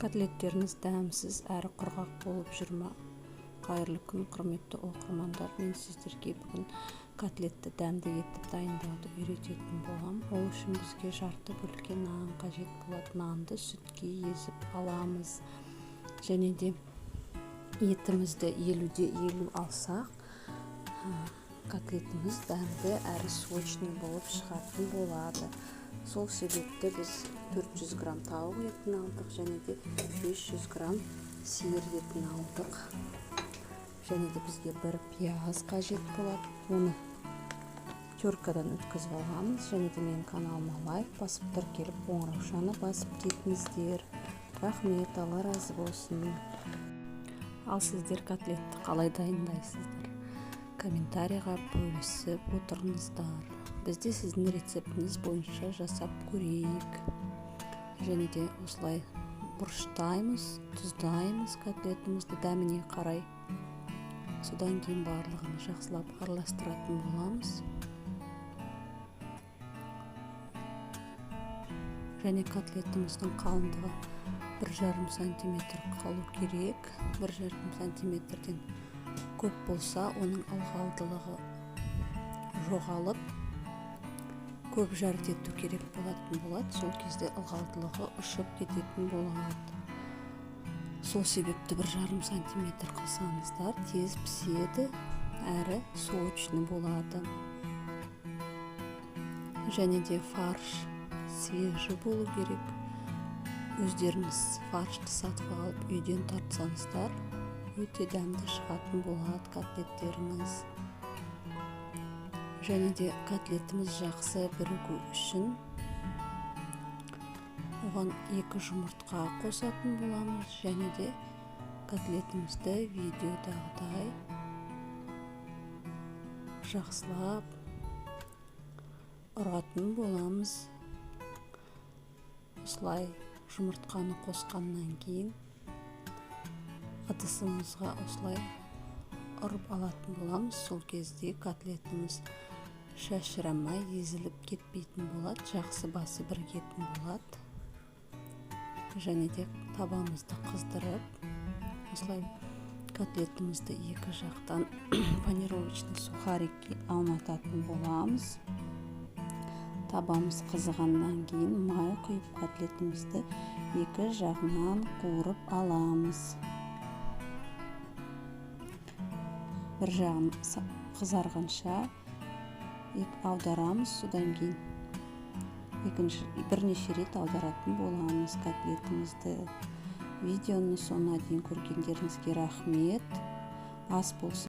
Котлеттеріңіз дәмсіз әрі құрғақ болып жүр ме? Қайырлы күн, құрметті оқырмандар. Мен сіздерге бүгін котлетті дәмді етіп дайындауды үйрететін болам. Ол үшін бізге жарты бөлке нан қажет болады. Нанды сүтке езіп аламыз. Және де етімізді 50-де 50 алсақ, котлетіміз дәмді әрі сочный болып шығатын болады. Сол себепті біз 400 грамм тауық етін алдық және де 500 грамм сиыр етін алдық. Және де бізге бір пияз қажет болады. Оны теркадан өткізіп аламыз. Және де менің каналыма лайк басып, тіркеліп, қоңыраушаны басып кетіңіздер. Рахмет, Алла разы болсын. Ал сіздер котлетті қалай дайындайсыздар? Комментарийға бөлісіп отырыңыздар. Біз де сіздің рецептіңіз бойынша жасап көрейік. Және де осылай бұрыштаймыз, тұздаймыз котлетімізді дәміне қарай. Содан кейін барлығын жақсылап араластыратын боламыз. Және котлетіміздің қалыңдығы 1,5 сантиметр қалу керек. 1,5 сантиметрден көп болса, оның ылғалдылығы жоғалып, көп жарып ету керек болатын болады. Сол кезде ылғалдылығы ұшып кететін болады. Сол себепті 1,5 сантиметр қылсаңыздар, тез піседі, әрі сочный болады. Және де фарш свежий болу керек. Өздеріңіз фаршты сатып алып үйден тартсаңыздар, өте дәмді шығатын болады котлеттеріңіз. Және де котлетіміз жақсы бірігу үшін оған 2 жұмыртқа қосатын боламыз. Және де котлетімізді видеодағыдай жақсылап ұратын боламыз. Осылай жұмыртқаны қосқаннан кейін ыдысымызға осылай ұрып алатын боламыз. Сол кезде котлетіміз шашырамай езіліп кетпейтін болады, жақсы басы бірігетін болады. Және де табамызды қыздырып, осылай котлетімізді екі жақтан панировочный сухарикке аунататын боламыз. Табамыз қызығаннан кейін май құйып котлетімізді екі жағынан қуырып аламыз. Бір жағын қызарғанша аударамыз, содан кейін бірнеше рет аударатын боламыз котлетімізді. Видеоны соңына дейін көргендеріңізге рахмет. Ас болсын.